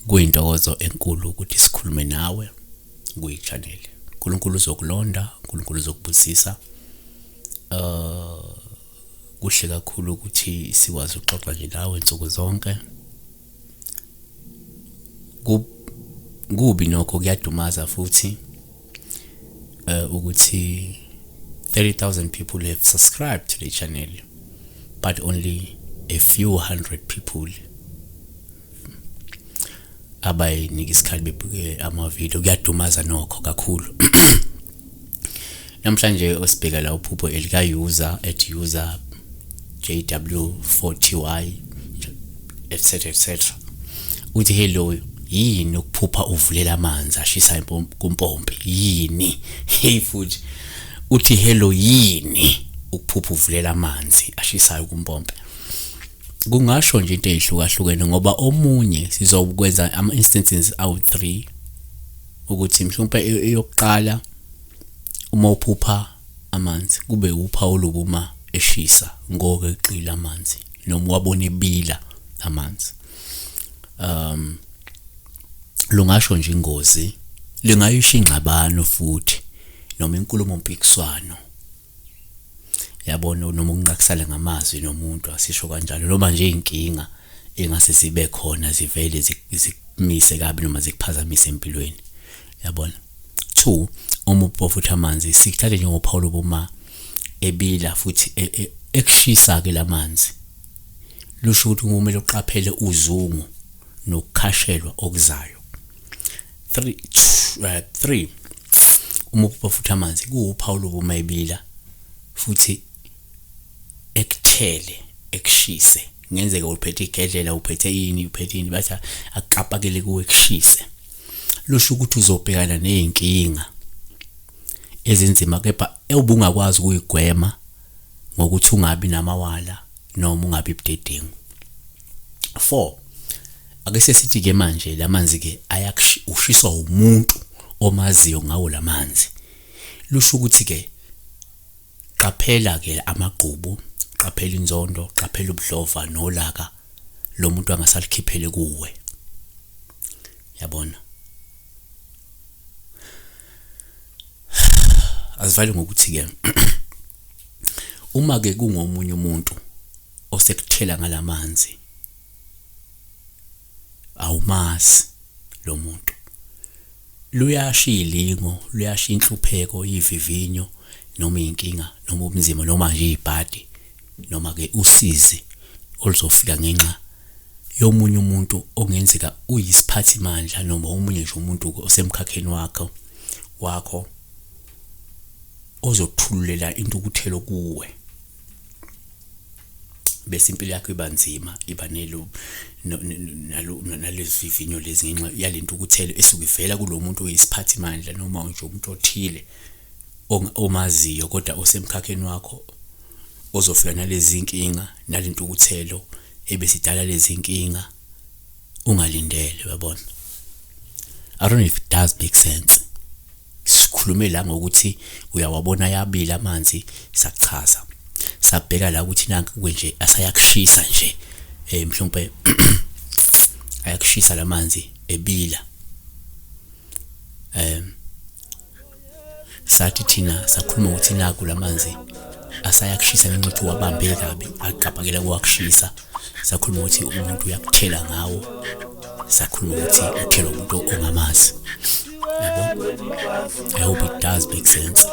Kuyintokozo enkulu ukuthi sikhulume nawe kuyi-channel. uNkulunkulu uzokulonda, uNkulunkulu uzokubusisa. Kuhle kakhulu ukuthi sikwazi ukuxoxa nje nawe nsuku zonke. Kubi nokho kuyadumaza futhi ukuthi 30,000 people have subscribed to the channel, but only a few hundred people abayinika isikhathi bebuke amavidiyo. Kuyadumaza nokho kakhulu. Namhlanje osibheka la uphupho elika user at user JW4TY etc etc. Uthi hello, yini ukuphupha uvulela amanzi ashisa kumpompi? Yini? Hey, futhi uthi hello, yini ukuphupha uvulela amanzi ashisayo kumpompi? Kungasho nje into ezihlukahlukene, ngoba omunye sizokwenza ama instances awu 3, ukuthi mhlawumbe eyokuqala, uma uphupha amanzi kube uphawu lokuma eshisa ngokeqile amanzi, noma wabona ebila amanzi, lungasho nje ingozi, lingayisho ingxabano futhi noma inkulumo mpikiswano, yabona, noma ukunqakisana ngamazwi nomuntu, asisho kanjalo, noma nje inkinga engase zibe khona zivele zikumise kabi noma zikuphazamise empilweni, yabona. 2, uma uphupha futhi amanzi, sikuthathe njengophawu lobuma ebila futhi ekushisa ke lamanzi, lusho ukuthi kumele uqaphele uzungu nokukhashelwa okuzayo. 3, 3, uma uphupha futhi amanzi kuwuphawu lobuma ebila futhi ekuthele, ekushise, kungenzeka uphethe igedlela, uphethe ini, uphethe ini, bathi akukapakele kuwe, kushise, lusho ukuthi uzobhekana nezinkinga ezinzima kepha obungakwazi ukuyigwema ngokuthi ungabi namawala noma ungabi budedengu. 4, ake sesithi ke manje lamanzi ke ayashiswa umuntu omaziyo ngawo lamanzi, lusho ukuthi ke qaphela ke amagqubu, qaphela inzondo, qaphela ubudlova nolaka lo muntu angasalikhiphele kuwe, yabona. Asivale ngokuthi ke uma ke kungomunye umuntu osekuthela ngalamanzi, awumazi lo muntu, luyashiya ilingo, luyashiya inhlupheko, ivivinyo noma inkinga noma ubunzima noma nje ibhadi noma ke usizi oluzofika ngenxa yomunye umuntu ongenzeka uyisiphathimandla noma omunye nje umuntu osemkhakheni wakho ozothululela intukuthelo kuwe, bese impilo yakho iba nzima, iba nelo nalezi vivinyo lezi ngenxa yalentukuthelo esuke ivela kulo muntu oyisiphathimandla noma nje umuntu othile omaziyo kodwa osemkhakheni wakho, ozofika nalezi nkinga nalentukuthelo ebesidala lezi nkinga ungalindele, uyabona. I don't know if it does make sense. Sikhulume la ngokuthi uyawabona ayabila amanzi, sakuchaza, sabheka la ukuthi nanku nje asayakushisa nje, mhlawumbe ayakushisa lamanzi ebila, sathi thina sakhuluma ukuthi naku lamanzi asayakushisa ngenxa yokuthi wabambe kabi, aqapakela kuwakushisa. Sakhuluma ukuthi umuntu uyakuthela ngawo, sakhuluma ukuthi uthela umuntu ongamazi, yabo. I hope it does make sense.